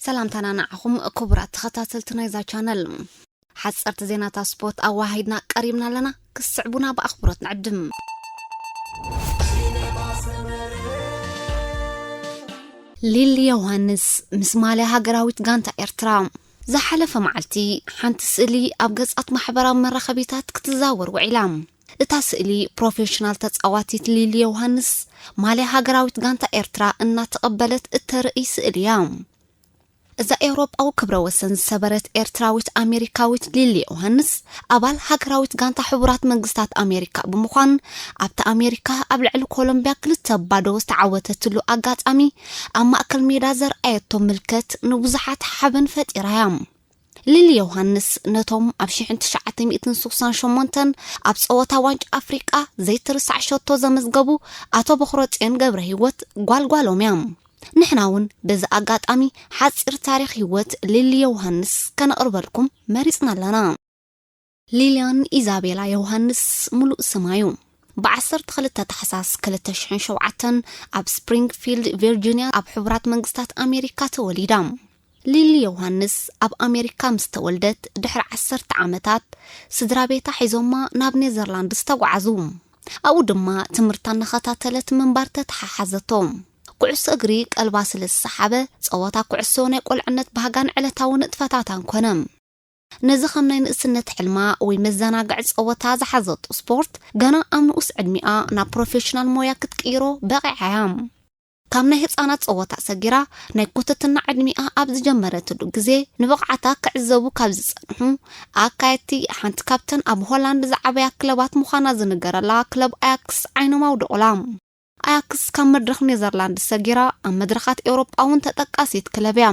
ሰላምታና ንዓኹም ክቡራት ተኸታተልቲ ናይዛ ቻነል። ሓፀርቲ ዜናታት ስፖርት ኣዋሃሂድና ቀሪብና ኣለና፣ ክስዕቡና ብኣኽብሮት ንዕድም። ሊሊ ዮሃንስ ምስ ማልያ ሃገራዊት ጋንታ ኤርትራ። ዝሓለፈ መዓልቲ ሓንቲ ስእሊ ኣብ ገጻት ማሕበራዊ መራኸቢታት ክትዛወር ውዒላ። እታ ስእሊ ፕሮፌሽናል ተጻዋቲት ሊሊ ዮሃንስ ማልያ ሃገራዊት ጋንታ ኤርትራ እናተቐበለት እተርእይ ስእሊ እያ። እዛ ኤውሮጳዊ ክብረ ወሰን ዝሰበረት ኤርትራዊት ኣሜሪካዊት ሊሊ ዮሃንስ ኣባል ሃገራዊት ጋንታ ሕቡራት መንግስታት ኣሜሪካ ብምዃን ኣብቲ ኣሜሪካ ኣብ ልዕሊ ኮሎምቢያ ክልተ ባዶ ዝተዓወተትሉ ኣጋጣሚ ኣብ ማእከል ሜዳ ዘርኣየቶ ምልከት ንብዙሓት ሓበን ፈጢራ እያ። ሊሊ ዮሃንስ ነቶም ኣብ ሽሕን ትሽዓተ ሚእትን ስሳን ሸሞንተን ኣብ ጸወታ ዋንጫ ኣፍሪቃ ዘይትርሳዕ ሸቶ ዘመዝገቡ ኣቶ በኽረጽዮን ገብረ ህይወት ጓልጓሎም እያ። ንሕና እውን በዚ ኣጋጣሚ ሓጺር ታሪኽ ህይወት ሊሊ ዮሃንስ ከነቕርበልኩም መሪጽና ኣለና። ሊልያን ኢዛቤላ ዮሃንስ ምሉእ ስማ እዩ። ብ ዓሰርተ ክልተ ታሕሳስ ክልተ ሽሕን ሸውዓተን ኣብ ስፕሪንግፊልድ ቪርጂንያ ኣብ ሕቡራት መንግስታት ኣሜሪካ ተወሊዳ። ሊሊ ዮሃንስ ኣብ ኣሜሪካ ምስ ተወልደት ድሕሪ ዓሰርተ ዓመታት ስድራ ቤታ ሒዞማ ናብ ኔዘርላንድስ ተጓዓዙ። ኣብኡ ድማ ትምህርታ እናኸታተለት ምንባር ተተሓሓዘቶ። ኩዕሶ እግሪ ቀልባ ስለ ዝሰሓበ ጸወታ ኩዕሶ ናይ ቆልዕነት ባህጋን ዕለታዊ ንጥፈታታን ኮነ። ነዚ ከም ናይ ንእስነት ሕልማ ወይ መዘናግዒ ጸወታ ዝሓዘቶ ስፖርት ገና ኣብ ንኡስ ዕድሚኣ ናብ ፕሮፌሽናል ሞያ ክትቅይሮ በቒዓ እያ። ካብ ናይ ህጻናት ጸወታ ሰጊራ ናይ ኮተትና ዕድሚኣ ኣብ ዝጀመረትሉ ግዜ ንብቕዓታ ክዕዘቡ ካብ ዝጸንሑ ኣካየድቲ ሓንቲ ካብተን ኣብ ሆላንድ ዝዓበያ ክለባት ምዃና ዝንገረላ ክለብ ኣያክስ ዓይኖም ኣውደቑላ። ኣያክስ ካብ መድረኽ ኔዘርላንድ ሰጊራ ኣብ መድረኻት ኤውሮጳ እውን ተጠቃሲት ክለብ እያ።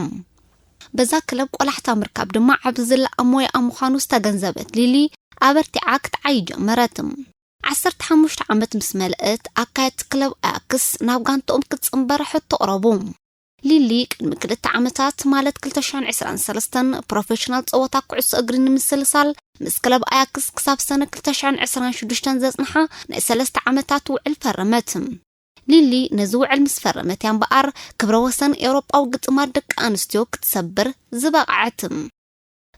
በዛ ክለብ ቆላሕታ ምርካብ ድማ ዓቢ ዝለኣም ሞያኣ ምዃኑ ዝተገንዘበት ሊሊ ኣበርቲዓ ክትዓይ ጀመረት። ዓሰርተ ሓሙሽተ ዓመት ምስ መልአት ኣካየድቲ ክለብ ኣያክስ ናብ ጋንትኦም ክትጽንበር ሕቶ ኣቕረቡ። ሊሊ ቅድሚ ክልተ ዓመታት ማለት ክልተ ሽሕን ዕስራን ሰለስተን ፕሮፌሽናል ጸወታ ኩዕሶ እግሪ ንምስልሳል ምስ ክለብ ኣያክስ ክሳብ ሰነ ክልተ ሽሕን ዕስራን ሽዱሽተን ዘጽንሓ ናይ ሰለስተ ዓመታት ውዕል ፈረመት። ሊሊ ነዚ ውዕል ምስ ፈረመት እያ እምበኣር ክብረ ወሰን ኤውሮጳዊ ግጥማት ደቂ ኣንስትዮ ክትሰብር ዝበቕዐት።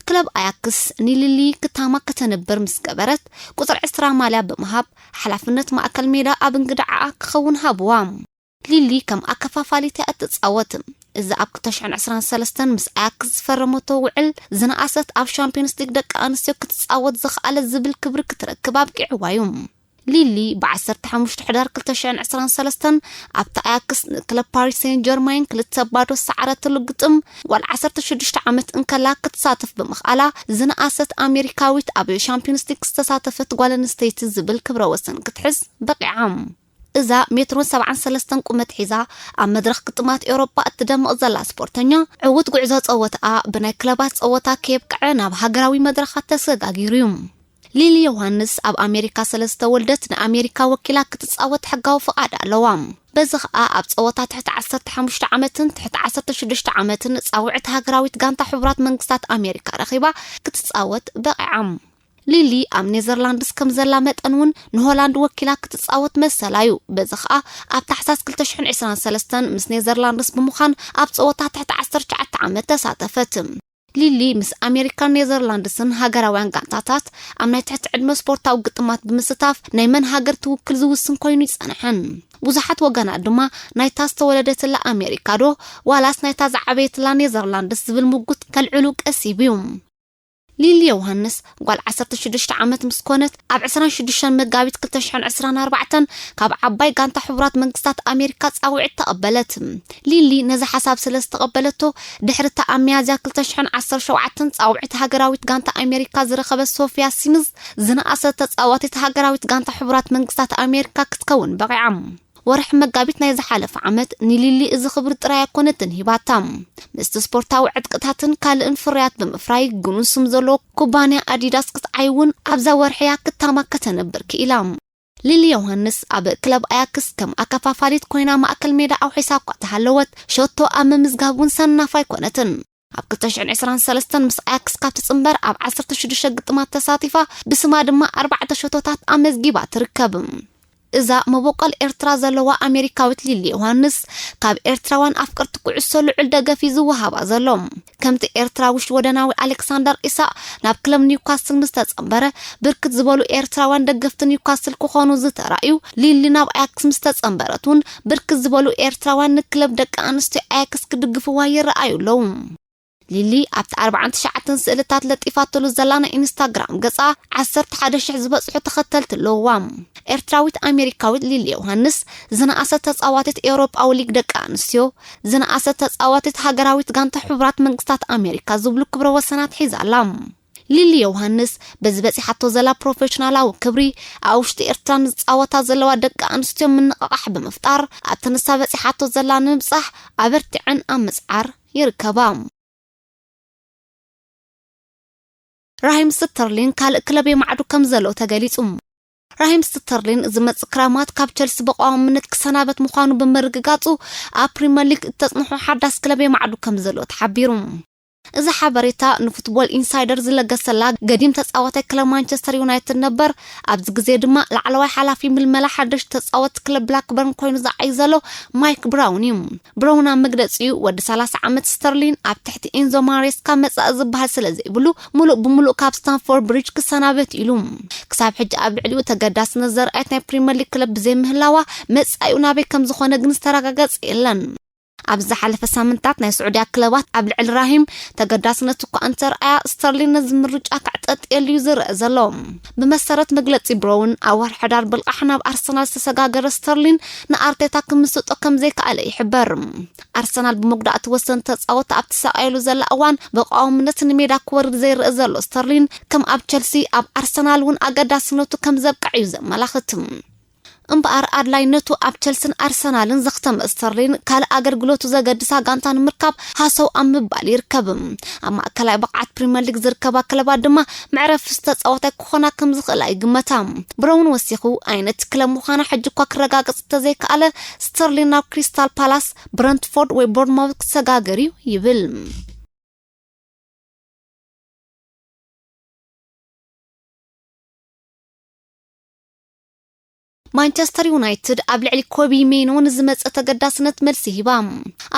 ክለብ ኣያክስ ንሊሊ ክታማ ከተንብር ምስ ገበረት ቁጽሪ ዕስራ ማልያ ብምሃብ ሓላፍነት ማእከል ሜዳ ኣብ እንግዳዓኣ ክኸውን ሃብዋ። ሊሊ ከም ኣከፋፋሊት እያ እትጻወት። እዚ ኣብ ክልተ ሽሕን ዕስራን ሰለስተን ምስ ኣያክስ ዝፈረመቶ ውዕል ዝነኣሰት ኣብ ሻምፒዮንስ ሊግ ደቂ ኣንስትዮ ክትጻወት ዝኸኣለት ዝብል ክብሪ ክትረክብ ኣብቂዕዋ እዩ። ሊሊ ብ ዓሰርተ ሓሙሽተ ሕዳር ክልተ ሽሕን ዕስራን ሰለስተን ኣብቲ ኣያክስ ንክለብ ፓሪስ ሴን ጀርማይን ክልተ ባዶ ዝሰዓረትሉ ግጥም ጓል ዓሰርተ ሽዱሽተ ዓመት እንከላ ክትሳተፍ ብምኽኣላ ዝነኣሰት ኣሜሪካዊት ኣብ ሻምፒዮንስ ሊግ ዝተሳተፈት ጓል ኣንስተይቲ ዝብል ክብረ ወሰን ክትሕዝ በቒዓ። እዛ ሜትሮን ሰብዓን ሰለስተን ቁመት ሒዛ ኣብ መድረኽ ግጥማት ኤውሮጳ እትደምቕ ዘላ ስፖርተኛ ዕዉት ጉዕዞ ጸወታኣ ብናይ ክለባት ጸወታ ከየብቅዐ ናብ ሃገራዊ መድረኻት ተሰጋጊሩ እዩ። ሊሊ ዮሃንስ ኣብ ኣሜሪካ ስለ ዝተወልደት ንኣሜሪካ ወኪላ ክትጻወት ሕጋዊ ፍቓድ ኣለዋ። በዚ ኸኣ ኣብ ጸወታ ትሕቲ ዓሰርተ ሓሙሽተ ዓመትን ትሕቲ ዓሰርተ ሽዱሽተ ዓመትን ጻውዕቲ ሃገራዊት ጋንታ ሕቡራት መንግስታት ኣሜሪካ ረኺባ ክትጻወት በቒዓ። ሊሊ ኣብ ኔዘርላንድስ ከም ዘላ መጠን እውን ንሆላንድ ወኪላ ክትጻወት መሰላ እዩ። በዚ ኸኣ ኣብ ታሕሳስ ክልተ ሽሕን ዕስራን ሰለስተን ምስ ኔዘርላንድስ ብምዃን ኣብ ጸወታ ትሕቲ ዓሰርተ ትሽዓተ ዓመት ተሳተፈት። ሊሊ ምስ ኣሜሪካን ኔዘርላንድስን ሃገራውያን ጋንታታት ኣብ ናይ ትሕቲ ዕድመ ስፖርታዊ ግጥማት ብምስታፍ ናይ መን ሃገር ትውክል ዝውስን ኮይኑ ይጸንሐን። ብዙሓት ወገናት ድማ ናይታ ዝተወለደትላ ኣሜሪካ ዶ ዋላስ ናይታ ዝዓበየትላ ኔዘርላንድስ ዝብል ምጉት ከልዕሉ ቀሲቡ እዩ። ሊሊ ዮሃንስ ጓል ዓሰርተ ሽዱሽተ ዓመት ምስ ኮነት ኣብ ዕስራን ሽዱሽተን መጋቢት ክልተ ሽሕን ዕስራን ኣርባዕተን ካብ ዓባይ ጋንታ ሕቡራት መንግስታት ኣሜሪካ ጻውዒት ተቐበለት። ሊሊ ነዚ ሓሳብ ስለ ዝተቐበለቶ ድሕሪ እታ ኣብ ሚያዝያ ክልተ ሽሕን ዓሰርተ ሸውዓተን ጻውዒት ሃገራዊት ጋንታ ኣሜሪካ ዝረኸበት ሶፊያ ሲምዝ ዝነኣሰት ተጻዋቲት ሃገራዊት ጋንታ ሕቡራት መንግስታት ኣሜሪካ ክትከውን በቒዓ። ወርሒ መጋቢት ናይ ዝሓለፈ ዓመት ንሊሊ እዚ ክብሪ ጥራይ ኣይኮነትን ሂባታ። ምስቲ ስፖርታዊ ዕጥቅታትን ካልእን ፍርያት ብምፍራይ ግኑን ስም ዘለዎ ኩባንያ ኣዲዳስ ክትዓይ እውን ኣብዛ ወርሒ እያ ክታማ ከተንብር ክኢላ። ሊሊ ዮሃንስ ኣብ ክለብ ኣያክስ ከም ኣከፋፋሊት ኮይና ማእከል ሜዳ ኣውሒሳ እኳ ተሃለወት፣ ሸቶ ኣብ ምምዝጋብ እውን ሰናፍ ኣይኮነትን። ኣብ ክልተ ሽሕን ዕስራን ሰለስተን ምስ ኣያክስ ካብ ትጽንበር ኣብ ዓሰርተ ሽዱሽተ ግጥማት ተሳቲፋ ብስማ ድማ ኣርባዕተ ሸቶታት ኣመዝጊባ ትርከብ። እዛ መበቆል ኤርትራ ዘለዋ ኣሜሪካዊት ሊሊ ዮሃንስ፣ ካብ ኤርትራውያን ኣፍቀርቲ ኩዕሶ ልዑል ደገፍ እዩ ዝወሃባ ዘሎ። ከምቲ ኤርትራዊ ሽወደናዊ ኣሌክሳንደር ኢሳቕ ናብ ክለብ ኒውካስል ምስ ተጸንበረ፣ ብርክት ዝበሉ ኤርትራውያን ደገፍቲ ኒውካስል ክኾኑ ዝተራእዩ፣ ሊሊ ናብ ኣያክስ ምስ ተጸንበረት እውን ብርክት ዝበሉ ኤርትራውያን ንክለብ ደቂ ኣንስትዮ ኣያክስ ክድግፍዋ ይረኣዩ ኣለዉ። ሊሊ ኣብቲ ኣርባዓን ትሽዓተን ስእልታት ለጢፋትሉ ዘላ ናይ ኢንስታግራም ገጻ ዓሰርተ ሓደ ሽሕ ዝበጽሑ ተኸተልቲ ኣለውዋ። ኤርትራዊት ኣሜሪካዊት ሊሊ ዮሃንስ ዝነኣሰት ተጻዋቲት ኤውሮጳዊ ሊግ ደቂ ኣንስትዮ፣ ዝነኣሰት ተጻዋቲት ሃገራዊት ጋንታ ሕቡራት መንግስታት ኣሜሪካ ዝብሉ ክብረ ወሰናት ሒዛ ኣላ። ሊሊ ዮሃንስ በዚ በጺሓቶ ዘላ ፕሮፌሽናላዊ ክብሪ፣ ኣብ ውሽጢ ኤርትራ ንዝጻወታ ዘለዋ ደቂ ኣንስትዮ ምንቕቓሕ ብምፍጣር ኣብቲ ንሳ በጺሓቶ ዘላ ንምብጻሕ ኣበርቲዐን ኣብ ምጽዓር ይርከባ። ራሂም ስተርሊን ካልእ ክለብ የማዕዱ ከም ዘሎ ተገሊጹ። ራሂም ስተርሊን ዝመጽእ ክረማት ካብ ቸልሲ ብቐዋምነት ክሰናበት ምዃኑ ብምርግጋጹ፣ ኣብ ፕሪምየር ሊግ እተጽንሖ ሓዳስ ክለብ የማዕዱ ከም ዘሎ ተሓቢሩ። እዚ ሓበሬታ ንፉትቦል ኢንሳይደር ዝለገሰላ ገዲም ተጻዋታይ ክለብ ማንቸስተር ዩናይትድ ነበር፣ ኣብዚ ግዜ ድማ ላዕለዋይ ሓላፊ ምልመላ ሓደሽ ተጻወት ክለብ ብላክበርን ኮይኑ ዝዓይ ዘሎ ማይክ ብራውን እዩ። ብራውን ኣብ መግለጺኡ፣ ወዲ ሰላሳ ዓመት ስተርሊን ኣብ ትሕቲ ኢንዞ ማሬስካ መጻኢ ዝበሃል ስለ ዘይብሉ፣ ሙሉእ ብሙሉእ ካብ ስታንፎርድ ብሪጅ ክሰናበት ኢሉ። ክሳብ ሕጂ ኣብ ልዕሊኡ ተገዳስነት ዘርኣየት ናይ ፕሪምየር ሊግ ክለብ ብዘይምህላዋ፣ መጻኢኡ ናበይ ከም ዝኾነ ግን ዝተረጋገጸ የለን። ኣብ ዝሓለፈ ሳምንታት ናይ ስዑድያ ክለባት ኣብ ልዕሊ ራሂም ተገዳስነት እኳ እንተርኣያ፣ ስተርሊን ነዚ ምርጫ ከዕጠጥየሉ እዩ ዝረአ ዘሎ። ብመሰረት መግለጺ ብሮውን፣ ኣብ ወርሒ ሕዳር ብልቓሕ ናብ ኣርሰናል ዝተሰጋገረ ስተርሊን ንኣርቴታ ክምስጦ ከም ዘይከኣለ ይሕበር። ኣርሰናል ብመጉዳእቲ ወሰንቲ ተጻወትቲ ኣብ ትሳቐየሉ ዘላ እዋን፣ ብቐዋምነት ንሜዳ ክወርድ ዘይረአ ዘሎ ስተርሊን፣ ከም ኣብ ቸልሲ፣ ኣብ ኣርሰናል እውን ኣገዳስነቱ ከም ዘብቅዕ እዩ ዘመላኽት። እምበኣር፣ ኣድላይነቱ ኣብ ቸልስን ኣርሰናልን ዘኽተመ ስተርሊን፣ ካልእ ኣገልግሎቱ ዘገድሳ ጋንታ ንምርካብ ሃሰው ኣብ ምባል ይርከብ። ኣብ ማእከላይ ብቕዓት ፕሪምየር ሊግ ዝርከባ ክለባት ድማ መዕረፊ ተጻዋታይ ክኾና ከም ዝኽእላ ይግመታ። ብሮውን ወሲኹ፣ ኣይነት ክለብ ምዃና ሕጂ እኳ ክረጋገጽ እንተዘይከኣለ፣ ስተርሊን ናብ ክሪስታል ፓላስ፣ ብረንትፎርድ ወይ ቦርንማውዝ ክሰጋገር እዩ ይብል። ማንቸስተር ዩናይትድ ኣብ ልዕሊ ኮቢ ሜይኖ ንዝመጸ ተገዳስነት መልሲ ሂባ።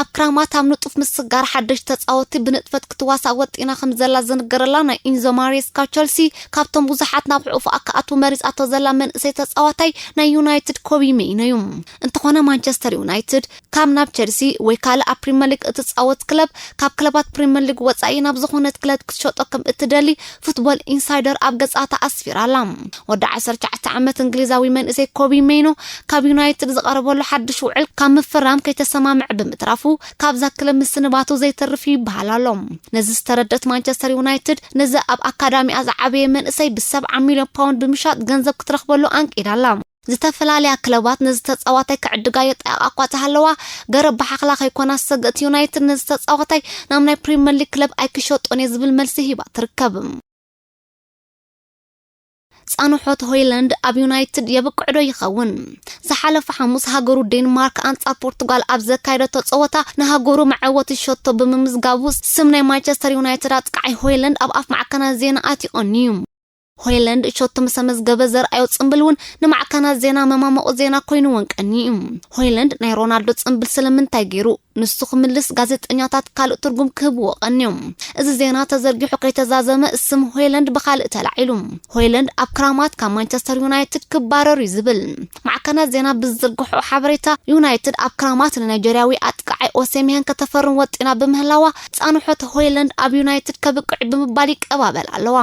ኣብ ክራማት ኣብ ንጡፍ ምስጋር ሓደሽ ተጻወቲ ብንጥፈት ክትዋሳእ ወጢና ከም ዘላ ዝንገረላ ናይ ኢንዞ ማሬስካ ቸልሲ፣ ካብቶም ብዙሓት ናብ ሕቑፋኣ ክኣትዉ መሪጻቶ ዘላ መንእሰይ ተጻዋታይ ናይ ዩናይትድ ኮቢ ሜይኖ እዩ። እንተኾነ፣ ማንቸስተር ዩናይትድ ካብ ናብ ቸልሲ ወይ ካልእ ኣብ ፕሪምየር ሊግ እትጻወት ክለብ፣ ካብ ክለባት ፕሪምየር ሊግ ወጻኢ ናብ ዝኾነት ክለብ ክትሸጦ ከም እትደሊ ፉትቦል ኢንሳይደር ኣብ ገጻታ ኣስፊራ ኣላ። ወዲ ዓሰርተ ትሽዓተ ዓመት እንግሊዛዊ መንእሰይ ኮቢ ሜይኖ፣ ካብ ዩናይትድ ዝቐረበሉ ሓድሽ ውዕል ካብ ምፍራም ከይተሰማምዐ ብምትራፉ፣ ካብዛ ክለብ ምስንባቱ ዘይተርፍ ይበሃል ኣሎ። ነዚ ዝተረደት ማንቸስተር ዩናይትድ፣ ነዚ ኣብ ኣካዳሚኣ ዝዓበየ መንእሰይ ብሰብዓ ሚልዮን ፓውንድ ብምሻጥ ገንዘብ ክትረኽበሉ ኣንቂዳ ኣላ። ዝተፈላለያ ክለባት ነዚ ተጻዋታይ ክዕድጋ የጣየቓ እኳ ተሃለዋ፣ ገረብ ብሓኽላ ከይኮና ዝሰገት ዩናይትድ፣ ነዚ ተጻዋታይ ናብ ናይ ፕሪምየር ሊግ ክለብ ኣይክሸጦን እየ ዝብል መልሲ ሂባ ትርከብ። ጻንሖት ሆይላንድ ኣብ ዩናይትድ የብቅዕ ዶ ይኸውን? ዝሓለፈ ሓሙስ ሃገሩ ዴንማርክ ኣንጻር ፖርቱጋል ኣብ ዘካየደቶ ጸወታ ንሃገሩ መዐወቲ ሸቶ ብምምዝጋቡ፣ ስም ናይ ማንቸስተር ዩናይትድ ኣጥቃዓይ ሆይላንድ ኣብ ኣፍ ማዕከናት ዜና ኣትዩ ቀንዩ። ሆይላንድ ሸቶ ምስ ኣመዝገበ ዘርኣዮ ጽምብል እውን ንማዕከናት ዜና መማሞቒ ዜና ኮይኑወን ቀንዩ እዩ። ሆይላንድ ናይ ሮናልዶ ጽምብል ስለምንታይ ገይሩ? ንሱ ክምልስ ጋዜጠኛታት ካልእ ትርጉም ክህብዎ ቀንዮም። እዚ ዜና ተዘርጊሑ ከይተዛዘመ ስም ሆይላንድ ብኻልእ ተላዒሉ። ሆይላንድ ኣብ ክራማት ካብ ማንቸስተር ዩናይትድ ክባረር እዩ ዝብል። ማዕከናት ዜና ብዝዝርግሖ ሓበሬታ፣ ዩናይትድ ኣብ ክራማት ንናይጀርያዊ ኣጥቃዓይ ኦሴሚሄን ከተፈርም ወጢና ብምህላዋ፣ ጻንሖት ሆይላንድ ኣብ ዩናይትድ ከብቅዕ ብምባል ይቀባበል ኣለዋ።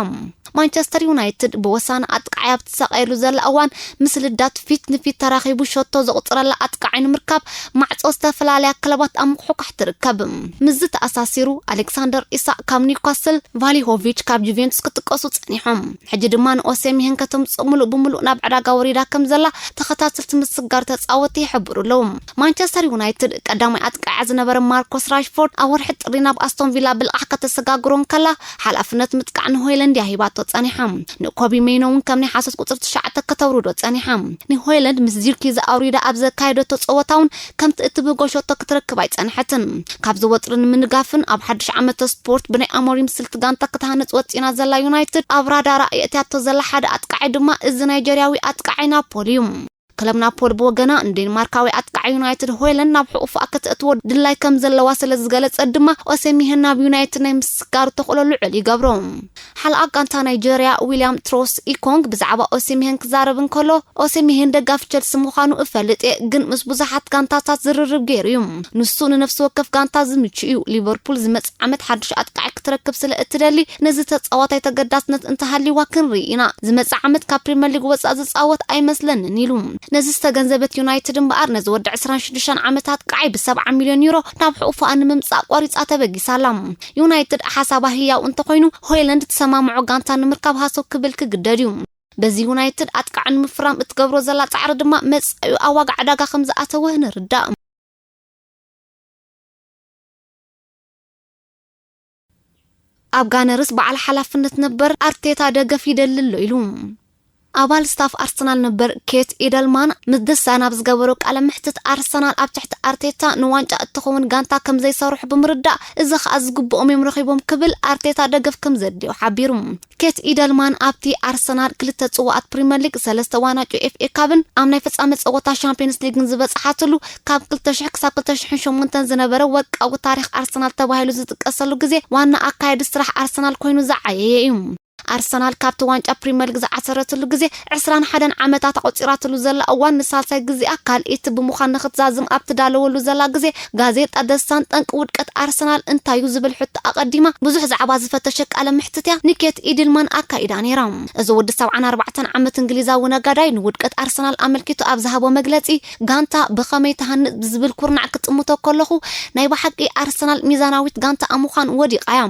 ማንቸስተር ዩናይትድ ብወሳኒ ኣጥቃዓይ ኣብ ትሳቐየሉ ዘላ እዋን፣ ምስ ልዳት ፊት ንፊት ተራኺቡ ሸቶ ዘቑጽረላ ኣጥቃዓይ ንምርካብ ማዕጾ ዝተፈላለያ ክለባት ኣብ ምኹሕኳሕ ትርከብ። ምስዚ ተኣሳሲሩ፣ ኣሌክሳንደር ኢሳቕ ካብ ኒውካስል፣ ቫሊሆቪች ካብ ጁቬንቱስ ክጥቀሱ ጸኒሖም። ሕጂ ድማ ንኦሴሚሄን ከተምጽኦ ምሉእ ብምሉእ ናብ ዕዳጋ ወሪዳ ከም ዘላ ተኸታተልቲ ምስጋር ተጻወትቲ ይሕብሩ ኣለዉ። ማንቸስተር ዩናይትድ ቀዳማይ ኣጥቃዓ ዝነበረ ማርኮስ ራሽፎርድ ኣብ ወርሒ ጥሪ ናብ ኣስቶን ቪላ ብልቓሕ ከተሰጋግሮ እንከላ፣ ሓላፍነት ምጥቃዕ ንሆይላንድ እያ ሂባቶ ጸኒሓ። ንኮቢ ሜይኖ እውን ከም ናይ ሓሶት ቁጽሪ ትሽዓተ ከተውርዶ ጸኒሓ። ንሆይላንድ ምስ ዚርኪዝ ኣውሪዳ ኣብ ዘካየደቶ ጸወታ እውን ከምቲ እትብህጎ ሸቶ ክትረክብ ኣይጸንሐትን። ካብዚ ወጥሪ ንምንጋፍን ኣብ ሓድሽ ዓመተ ስፖርት ብናይ ኣሞሪም ስልቲ ጋንታ ክትሃንጽ ወጺና ዘላ ዩናይትድ፣ ኣብ ራዳራ የእትያቶ ዘላ ሓደ ኣጥቃዓይ ድማ እዚ ናይጀርያዊ ኣጥቃዓይ ናፖሊ እዩ። ክለብ ናፖሊ ብወገና ንዴንማርካዊ ኣጥቃዕ ዩናይትድ ሆይለንድ ናብ ሕቑፋ ከተእትዎ ድላይ ከም ዘለዋ ስለ ዝገለጸት ድማ ኦሴሚሄን ናብ ዩናይትድ ናይ ምስጋሩ ተኽእሎ ልዑል ይገብሮ። ሓለቓ ጋንታ ናይጀርያ ዊልያም ትሮስ ኢኮንግ ብዛዕባ ኦሴሚሄን ክዛረብ እንከሎ፣ ኦሴሚሄን ደጋፊ ቸልሲ ምዃኑ እፈልጥ እየ፣ ግን ምስ ብዙሓት ጋንታታት ዝርርብ ገይሩ እዩ። ንሱ ንነፍሲ ወከፍ ጋንታ ዝምቹ እዩ። ሊቨርፑል ዝመጽእ ዓመት ሓድሽ ኣጥቃዒ ክትረክብ ስለ እትደሊ፣ ነዚ ተጻዋታይ ተገዳስነት እንተሃልይዋ ክንርኢ ኢና። ዝመጽእ ዓመት ካብ ፕሪምየር ሊግ ወጻኢ ዝጻወት ኣይመስለንን ኢሉ። ነዚ ዝተገንዘበት ዩናይትድ እምበኣር ነዚ ወዲ ዕስራን ሽዱሽተን ዓመት ኣጥቃዒ ብሰብዓ ሚልዮን ዩሮ ናብ ሕቑፋኣ ንምምጻእ ቆሪጻ ተበጊሳ ኣላ። ዩናይትድ ሓሳባ ህያው እንተኾይኑ፣ ሆይለንድ ትሰማምዖ ጋንታ ንምርካብ ሃሰው ክብል ክግደድ እዩ። በዚ ዩናይትድ ኣጥቃዒ ንምፍራም እትገብሮ ዘላ ጻዕሪ ድማ መጻኢኡ ኣብ ዋጋ ዕዳጋ ከም ዝኣተወ ንርዳእ። ኣብ ጋነርስ በዓል ሓላፍነት ነበር ኣርቴታ ደገፍ ይደሊ ኣሎ ኢሉ። ኣባል ስታፍ ኣርሰናል ነበር ኬት ኢደልማን ምስ ደሳን ኣብ ዝገበሮ ቃለ መሕትት፣ ኣርሰናል ኣብ ትሕቲ ኣርቴታ ንዋንጫ እትኸውን ጋንታ ከም ዘይሰርሑ ብምርዳእ፣ እዚ ኸኣ ዝግብኦም እዮም ረኺቦም ክብል ኣርቴታ ደገፍ ከም ዘድልዮ ሓቢሩ። ኬት ኢደልማን ኣብቲ ኣርሰናል ክልተ ጽዋኣት ፕሪምየር ሊግ፣ ሰለስተ ዋንጫ ኤፍ ኤ ካፕን ኣብ ናይ ፍጻመ ጸወታ ሻምፒዮንስ ሊግን ዝበጽሓትሉ ካብ ክልተ ሽሕ ክሳብ ክልተ ሽሕን ሸሞንተን ዝነበረ ወርቃዊ ታሪኽ ኣርሰናል ተባሂሉ ዝጥቀሰሉ ግዜ ዋና ኣካያዲ ስራሕ ኣርሰናል ኮይኑ ዝዓየየ እዩ። ኣርሰናል ካብቲ ዋንጫ ፕሪምየር ሊግ ዝዓሰረትሉ ግዜ ዕስራን ሓደን ዓመታት ኣቆጺራትሉ ዘላ እዋን ንሳልሳይ ግዜኣ ካልኣይቲ ብምዃን ንኽትዛዝም ኣብ ትዳለወሉ ዘላ ግዜ ጋዜጣ ደሳን ጠንቂ ውድቀት ኣርሰናል እንታይ እዩ ዝብል ሕቶ ኣቐዲማ ብዙሕ ዛዕባ ዝፈተሸ ቃለ መሕትት እያ ንኬት ኢድልማን ኣካይዳ ነይራ። እዚ ወዲ ሰብዓን ኣርባዕተን ዓመት እንግሊዛዊ ነጋዳይ ንውድቀት ኣርሰናል ኣመልኪቱ ኣብ ዝሃቦ መግለጺ፣ ጋንታ ብኸመይ ትሃንጽ ብዝብል ኩርናዕ ክጥምቶ ከለኹ፣ ናይ ብሓቂ ኣርሰናል ሚዛናዊት ጋንታ ኣብ ምዃን ወዲቓ እያ።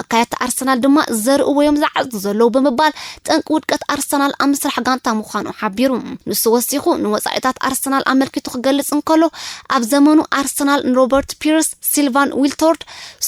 ኣካየድቲ ኣርሰናል ድማ ዘርእዎ እዮም ዝዓጽዱ ዘለዉ ብምባል ጠንቂ ውድቀት ኣርሰናል ኣብ ምስራሕ ጋንታ ምዃኑ ሓቢሩ። ንሱ ወሲኹ ንወጻኢታት ኣርሰናል ኣመልኪቱ ክገልጽ እንከሎ፣ ኣብ ዘመኑ ኣርሰናል ንሮበርት ፒርስ፣ ሲልቫን ዊልቶርድ፣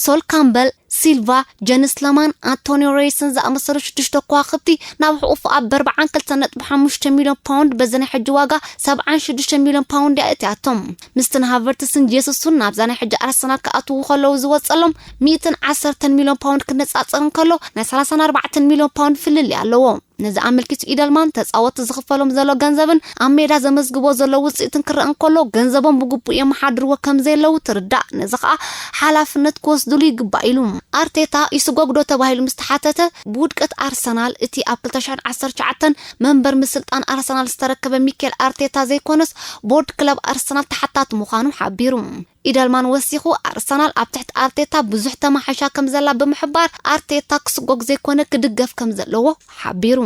ሶል ካምበል፣ ሲልቫ፣ ጀንስ ለማን፣ ኣንቶኒዮ ሬይስን ዝኣመሰሉ ሽዱሽተ ከዋኽብቲ ናብ ሕቑፉ ኣብ ኣርባዓን ክልተን ነጥቢ ሓሙሽተ ሚልዮን ፓውንድ፣ በዚ ናይ ሕጂ ዋጋ ሰብዓን ሽዱሽተ ሚልዮን ፓውንድ እያ እትያቶም። ምስትን ሃቨርትስን ጄሱስን ናብዛ ናይ ሕጂ ኣርሰናል ክኣትዉ ከለዉ ዝወጸሎም ሚእትን ዓሰርተን ሚልዮን ፓውንድ ክነጻጸር እንከሎ፣ ናይ ሰላሳን ኣርባዕተን ሚልዮን ፓውንድ ፍልልይ ኣለዎ። ነዚ ኣመልኪቱ ኢደልማን፣ ተጻወትቲ ዝኽፈሎም ዘሎ ገንዘብን ኣብ ሜዳ ዘመዝግቦ ዘሎ ውጽኢትን ክረአ እንከሎ፣ ገንዘቦም ብግቡእ የመሓድርዎ ከም ዘየለዉ ትርዳእ። ነዚ ኸኣ ሓላፍነት ክወስድሉ ይግባእ ኢሉ። ኣርቴታ ይስጎግዶ ተባሂሉ ምስ ተሓተተ፣ ብውድቀት ኣርሰናል እቲ ኣብ ክልተ ሽሕን ዓሰርተ ትሽዓተን መንበር ምስልጣን ኣርሰናል ዝተረከበ ሚኬል ኣርቴታ ዘይኮነስ፣ ቦርድ ክለብ ኣርሰናል ተሓታቲ ምዃኑ ሓቢሩ። ኢደልማን ወሲኹ፣ ኣርሰናል ኣብ ትሕቲ ኣርቴታ ብዙሕ ተማሓይሻ ከም ዘላ ብምሕባር፣ ኣርቴታ ክስጎግ ዘይኮነ ክድገፍ ከም ዘለዎ ሓቢሩ።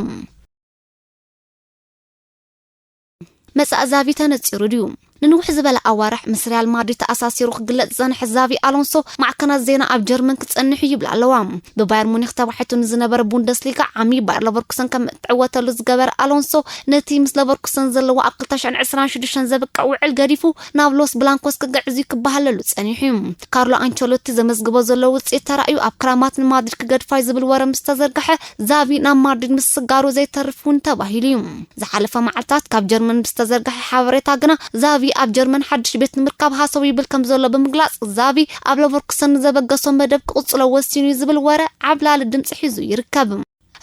መጻኢ ዛቪ ተነጺሩ ድዩ? ንንውሕ ዝበለ ኣዋርሕ ምስ ሪያል ማድሪድ ተኣሳሲሩ ክግለጽ ዝጸንሐ ዛቪ ኣሎንሶ፣ ማዕከናት ዜና ኣብ ጀርመን ክጸንሕ እዩ ይብላ ኣለዋ። ብባየር ሙኒክ ተባሒቱ ንዝነበረ ቡንደስሊጋ ዓሚ ባየር ለቨርኩሰን ከም እትዕወተሉ ዝገበረ ኣሎንሶ፣ ነቲ ምስ ለቨርኩሰን ዘለዎ ኣብ ክልተ ሽሕን ዕስራን ሽዱሽተን ዘብቅዕ ውዕል ገዲፉ ናብ ሎስ ብላንኮስ ክግዕዝ እዩ ክበሃለሉ ጸኒሑ እዩ። ካርሎ ኣንቸሎቲ ዘመዝግቦ ዘሎ ውጽኢት ተራእዩ ኣብ ክራማት ንማድሪድ ክገድፋ እዩ ዝብል ወረ ምስ ተዘርግሐ፣ ዛቪ ናብ ማድሪድ ምስጋሩ ዘይተርፍ እውን ተባሂሉ እዩ። ዝሓለፈ መዓልታት ካብ ጀርመን ምስ ተዘርግሐ ሓበሬታ ግና፣ ዛቪ ኣብ ጀርመን ሓድሽ ቤት ንምርካብ ሃሰው ይብል ከም ዘሎ ብምግላጽ፣ ዛቪ ኣብ ለቨርኩሰን ንዘበገሶ መደብ ክቕጽሎ ወሲኑ እዩ ዝብል ወረ ዓብላሊ ድምጺ ሒዙ ይርከብ።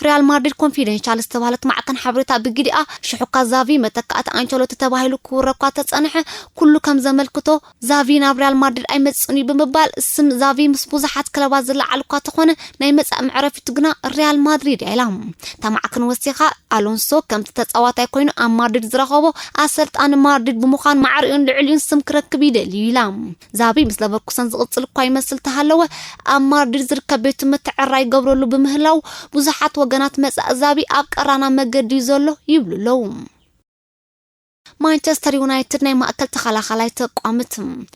ሪያል ማድሪድ ኮንፊደንሻል ዝተባህለት ማዕከን ሓበሬታ ብግዲኣ፣ ሽሑካ ዛቪ መተካእቲ ኣንቸሎቲ ተባሂሉ ክውረ እኳ ተጸንሐ፣ ኩሉ ከም ዘመልክቶ ዛቪ ናብ ሪያል ማድሪድ ኣይመጽእን እዩ ብምባል፣ ስም ዛቪ ምስ ብዙሓት ክለባት ዝለዓል እኳ ተኾነ፣ ናይ መጻኢ መዕረፊቱ ግና ሪያል ማድሪድ እያ ኢላ። እታ ማዕከን ወሲኻ፣ ኣሎንሶ ከምቲ ተጻዋታይ ኮይኑ ኣብ ማድሪድ ዝረኸቦ ኣሰልጣኒ ማድሪድ ብምዃን ማዕሪኡን ልዕሊኡን ስም ክረክብ ይደሊ እዩ ኢላ። ዛቪ ምስ ለቨርኩሰን ዝቕጽል እኳ ይመስል ተሃለወ፣ ኣብ ማድሪድ ዝርከብ ቤት ትምህርቲ ዕራ ይገብረሉ ብምህላው ብዙሓት ወገናት መጻኢ ዛቪ ኣብ ቀራና መገዲ እዩ ዘሎ ይብሉ ኣለዉ። ማንቸስተር ዩናይትድ ናይ ማእከል ተኸላኻላይ ተቋምት።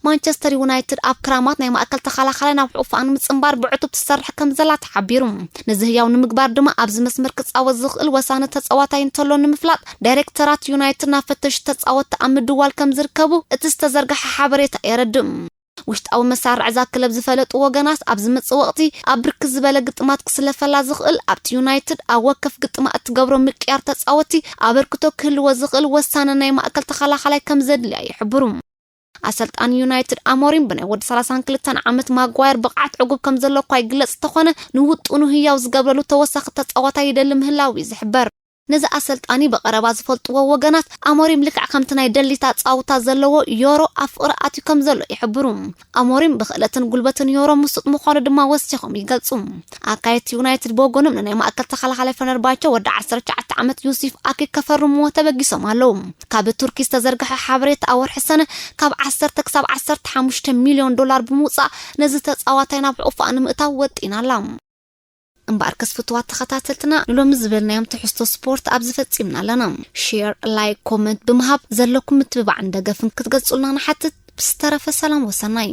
ማንቸስተር ዩናይትድ ኣብ ክራማት ናይ ማእከል ተኸላኻላይ ናብ ሕቑፋ ንምጽንባር ብዕቱብ ትሰርሕ ከም ዘላ ተሓቢሩ። ነዚ ህያው ንምግባር ድማ ኣብዚ መስመር ክጻወት ዝኽእል ወሳኒ ተጻዋታይ እንተሎ ንምፍላጥ ዳይሬክተራት ዩናይትድ ናብ ፈተሽቲ ተጻወትቲ ኣብ ምድዋል ከም ዝርከቡ እቲ ዝተዘርግሐ ሓበሬታ የረድእ። ውሽጣዊ መሳርዕ እዛ ክለብ ዝፈለጡ ወገናት ኣብ ዝመጽእ ወቕቲ ኣብ ብርክት ዝበለ ግጥማት ክስለፈላ ዝኽእል ኣብቲ ዩናይትድ ኣብ ወከፍ ግጥማ እትገብሮ ምቅያር ተጻወቲ ኣበርክቶ ክህልዎ ዝኽእል ወሳኒ ናይ ማእከል ተኸላኻላይ ከም ዘድልያ ይሕብሩ። ኣሰልጣኒ ዩናይትድ ኣሞሪም ብናይ ወዲ ሰላሳን ክልተን ዓመት ማጓየር ብቕዓት ዕጉብ ከም ዘሎ እኳ ይግለጽ እንተኾነ ንውጥኑ ህያው ዝገብረሉ ተወሳኺ ተጻዋታይ ይደሊ ምህላው እዩ ዝሕበር። ነዚ ኣሰልጣኒ ብቐረባ ዝፈልጥዎ ወገናት፣ ኣሞሪም ልክዕ ከምቲ ናይ ደሊታ ጻውታ ዘለዎ ዮሮ ኣብ ፍቕሪ ኣትዩ ከም ዘሎ ይሕብሩ። ኣሞሪም ብክእለትን ጉልበትን ዮሮ ምሱጥ ምዃኑ ድማ ወሲኾም ይገልጹ። ኣካየድቲ ዩናይትድ ብወገኖም፣ ንናይ ማእከል ተኸላኻላይ ፈነርባቸ ወዲ ዓሰርተ ትሽዓተ ዓመት ዩሲፍ ኣኪ ከፈርምዎ ተበጊሶም ኣለዉ። ካብ ቱርኪ ዝተዘርግሐ ሓበሬታ፣ ኣብ ወርሒ ሰነ ካብ ዓሰርተ ክሳብ ዓሰርተ ሓሙሽተ ሚልዮን ዶላር ብምውጻእ፣ ነዚ ተጻዋታይ ናብ ሕቑፋ ንምእታው ወጢና ኣላ። እምበኣርከስ ፍቱዋት ተኸታተልትና፣ ንሎሚ ዝበልናዮም ትሕዝቶ ስፖርት ኣብዚ ፈጺምና ኣለና። ሼር፣ ላይክ፣ ኮመንት ብምሃብ ዘለኩም ምትብባዕን ደገፍን ክትገልጹልና ንሓትት። ብዝተረፈ ሰላም ወሰናይ።